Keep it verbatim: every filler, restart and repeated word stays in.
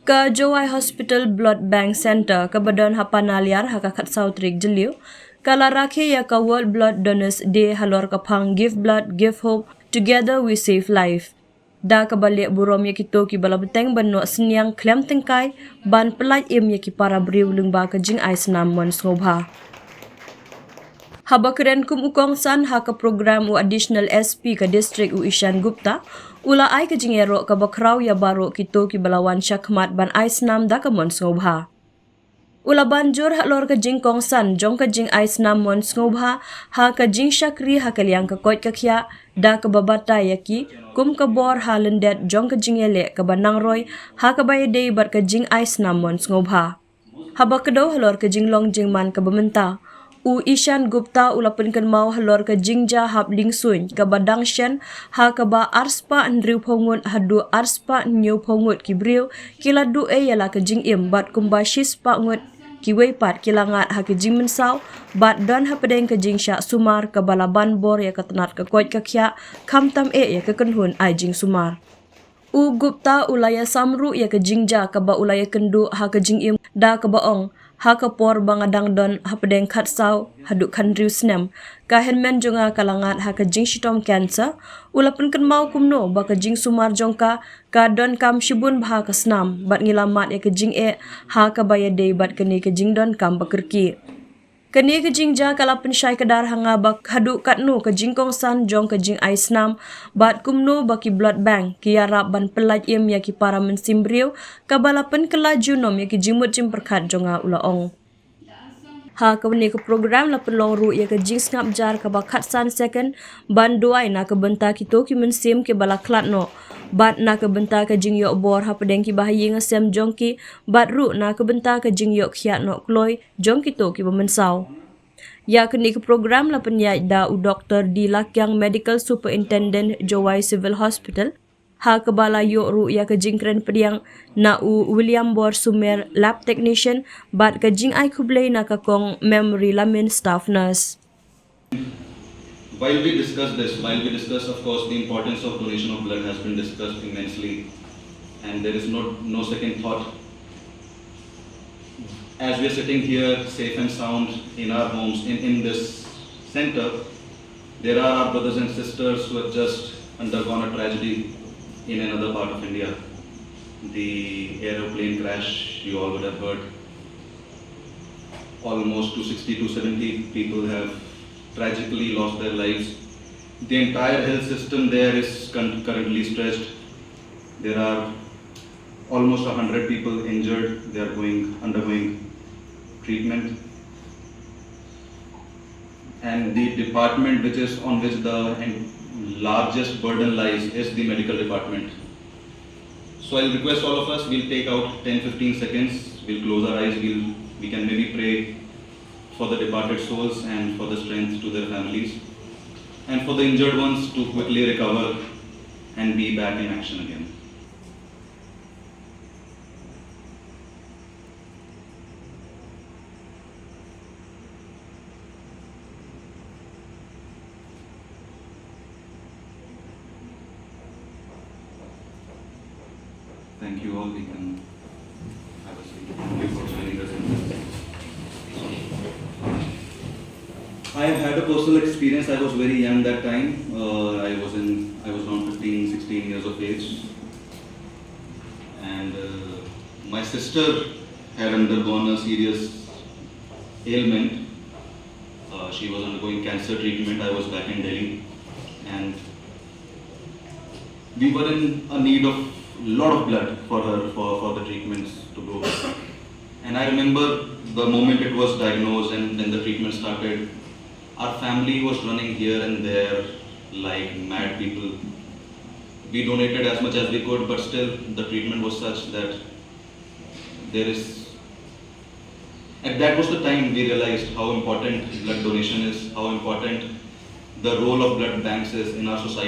Ka Jowai Hospital Blood Bank Center kaba don ha Panaliar ha ka khatsaw tarik Jylliew, ka la rakhe ïa ka World Blood Donors Day halor ka phang Give Blood, Give Hope, Together We Save Life. Da kaba leh burom ïa kito kiba la bteng ban noh synñiang khlem tyngkai ban pyllait im ïa ki para briew lyngba ka jingai snam mon sngewbha. Haba kren kum u kongsan ha ka program, u Additional S P ka district, u Ishan Gupta, u la ai ka jingïaroh kaba khraw ïa baroh kito kiba la wan shakhmat ban ai snam da ka mon sngewbha. U la ban jur halor ka jingkongsan jong ka jingai snam mon sngewbha ha ka jingshakri ha ka liang ka koit ka khiah, da kaba batai ïa ki kum ka bor ha lyndet jong ka jingïaleh kaba nang roi ha kaba ïadei bad ka jingai snam mon sngewbha. Haba kdew halor ka jinglong jingman kaba mynta, u Ishan Gupta u la pynkynmaw halor ka jingjia hap liengsuiñ kaba dang shen, ha kaba arspah hynriewphew ngut haduh arspah hynñiewphew ngut ki briew ki la duh ei ïa la ka jingim bad kumba shispah ngut kiwei pat ki la ngat ha ka jingmynsaw bad don hapdeng ka jingshah sumar kaba la ban bor ïa ka tnat ka koit ka khiah, khamtam eh ïa ka kynhun ai jingsumar. U Gupta u la ïasam ruh ïa ka jingjia kaba u la ïakynduh ha ka jingim, da kaba ong, ha ka por ba nga dang don hapdeng khatsaw haduh khathynriew snem, ka hynmen jong nga ka la ngat ha ka jingshitom cancer. U la pynkynmaw kumno ba ka jingsumar jong ka ka donkam shibun bha ka snam bad ngi la mad ïa ka jingeh ha kaba ïadei bad kane ka jingdonkam ba kyrkieh. Kane ka jingjia ka la pynshai kdar ha nga ba haduh katno ka jingkongsan jong ka jingai snam bad kumno ba ki blood bank ki ïarap ban pyllait im ïa ki para mynsiem briew, kaba la pynkylla junom ïa ki jingmut jingpyrkhat jong nga, u la ong. Ha kane ka program la pynlong ruh ïa ka jingsngap jar kaba khatsan second ban duwai na ka bynta kito ki mynsiem kiba la khlad noh bad na ka bynta ka jingïoh bor hapdeng kiba ha ïing ha sem jong ki bad ruh na ka bynta ka jingïoh khiah noh kloi jong kito kiba mynsaw. Ïa kane ka program la pynïaid da u Doktor D Lakiang, Medical Superintendent, Jowai Civil Hospital, ha kaba la ïoh ruh ïa ka jingkren pdiang na u William Bor Sumer, Lab Technician, bad ka jingai khublei na ka Kong Memory Lamin, Staff Nurse. While we discuss this, while we discuss, of course, the importance of donation of blood has been discussed immensely, and there is no, no second thought. As we are sitting here, safe and sound in our homes, in, in this center, there are our brothers and sisters who have just undergone a tragedy in another part of India. The aeroplane crash, you all would have heard. Almost two sixty, two seventy people have tragically lost their lives. The entire health system there is con-, currently stretched. There are almost a hundred people injured. They are going, undergoing treatment. And the department which is, on which the en-, largest burden lies is the medical department. So I'll request all of us, we'll take out ten, fifteen seconds, we'll close our eyes, we'll, we can maybe pray for the departed souls and for the strength to their families, and for the injured ones to quickly recover and be back in action again. Thank you all. We can have a seat. Thank you for joining us in this. I have had a personal experience. I was very young that time. Uh, I was in, I was around fifteen, sixteen years of age. And, uh, my sister had undergone a serious ailment. Uh, she was undergoing cancer treatment. I was back in Delhi. And we were in a need of lot of blood for her, for, for the treatments to go. And I remember the moment it was diagnosed and then the treatment started, our family was running here and there like mad people. We donated as much as we could, but still the treatment was such that there is, and that was the time we realized how important blood donation is, how important the role of blood banks is in our society.